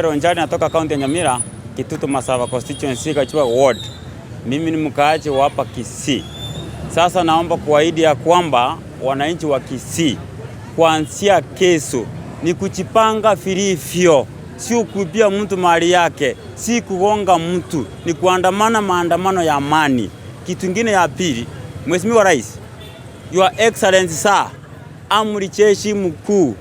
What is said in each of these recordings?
Ronjani, natoka kaunti ya Nyamira, Kitutu Masaba constituency, Kachua ward. Mimi ni mkaaji wa hapa Kisii. Sasa naomba kuahidi ya kwamba wananchi wa Kisii kuanzia kesho ni kujipanga vilivyo, sio kuibia mtu mali yake, si kugonga mtu, ni kuandamana maandamano ya amani. Kitu kingine ya pili, Mheshimiwa Rais, Your Excellency sir, amri jeshi mkuu,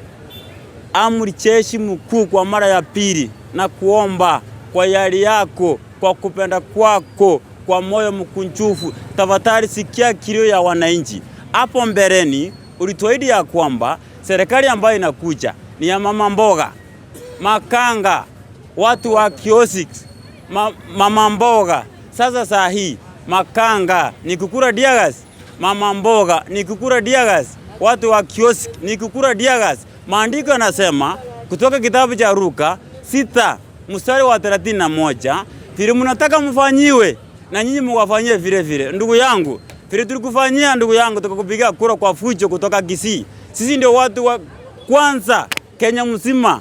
amri jeshi mkuu kwa mara ya pili, na kuomba kwa yali yako, kwa kupenda kwako, kwa moyo mkunjufu, tafadhali sikia kilio ya wananchi. Hapo mbeleni ulituahidi ya kwamba serikali ambayo inakuja ni ya mama mboga, makanga, watu wa kiosks, mama mboga. Sasa saa hii makanga ni kukura teargas, mama mboga ni kukura teargas, watu wa kiosk ni kukura teargas. Maandiko yanasema kutoka kitabu cha Luka 6 mstari wa 31, vile mnataka mfanyiwe na nyinyi mwafanyie vile vile. Ndugu yangu, vile tulikufanyia ndugu yangu, tukakupigia kura kwa fujo kutoka Kisii. Sisi ndio watu wa kwanza Kenya mzima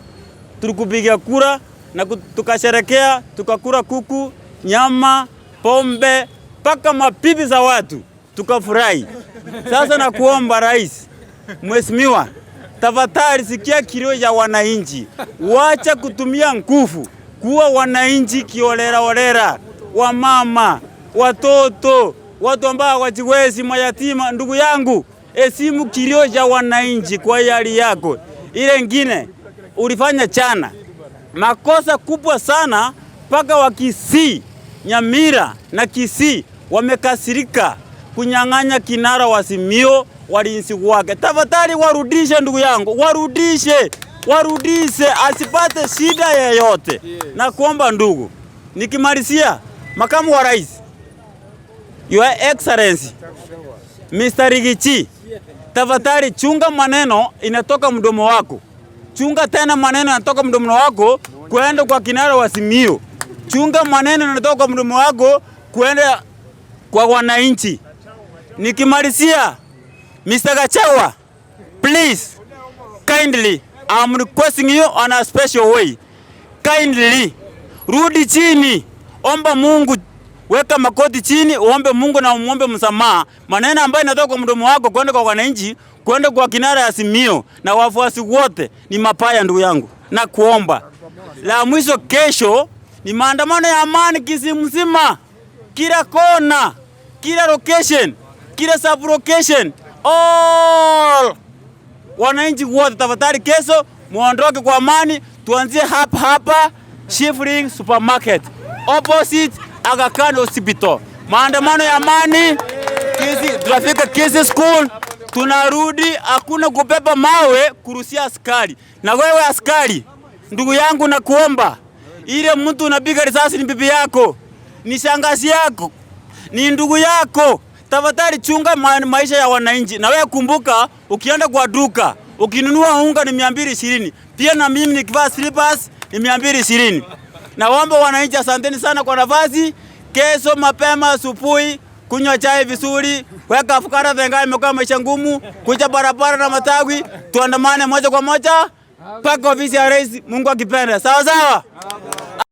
tulikupigia kura na tukasherekea, tukakula kuku, nyama, pombe mpaka mapipi za watu tukafurahi. Sasa nakuomba rais, mheshimiwa, tafadhali sikia kilio ya wananchi, wacha kutumia nguvu kuwa wananchi kiholela holela, wamama, watoto, watu ambao hawajiwezi, mayatima. Ndugu yangu, heshimu kilio cha wananchi kwa hali yako. Ile ngine ulifanya chana makosa kubwa sana, mpaka wa Kisii, Nyamira na Kisii wamekasirika kunyang'anya kinara wa Azimio walinzi wake. Tafadhali warudishe, ndugu yangu, warudishe, warudishe, asipate shida yeyote. Na kuomba ndugu, nikimalizia, makamu wa rais, Your Excellency Mr. Riggy G, tafadhali chunga maneno inatoka mdomo wako. Chunga tena maneno yanatoka mdomo wako kwenda kwa kinara wa Azimio. Chunga maneno yanatoka kwa mdomo wako kwenda kwa wananchi. Nikimalizia, Mr. Gachagua, please kindly, I'm requesting you on a special way. Kindly rudi chini, omba Mungu, weka makoti chini, uombe Mungu na umuombe msamaha. Maneno ambayo inatoka kwa mdomo wako kwenda kwa wananchi, kwenda kwa kinara ya Azimio na wafuasi wote ni mabaya, ndugu yangu, na kuomba la mwisho, kesho ni maandamano ya amani Kisii mzima, kila kona, kila location, kila sub location, all wananchi wote tafadhali, kesho muondoke kwa amani, tuanzie hapa hapa Shifling Supermarket opposite Aga Khan Hospital. Maandamano ya amani Kisii, tunafika Kisii School, tunarudi, hakuna kubeba mawe kurushia askari. Na wewe askari, ndugu yangu, nakuomba, ile mtu unapiga risasi ni bibi yako, ni shangazi yako, ni ndugu yako. Tafadhali chunga maisha ya wananchi. Na wewe kumbuka, ukienda kwa duka ukinunua unga ni 220. Pia na mimi nikivaa slippers ni 220. Naomba wananchi, asanteni sana kwa nafasi. Kesho mapema asubuhi, kunywa chai vizuri, weka fukara venga, imekuwa maisha ngumu, kuja barabara na matawi, tuandamane moja kwa moja mpaka ofisi ya rais, Mungu akipenda. Sawa sawa.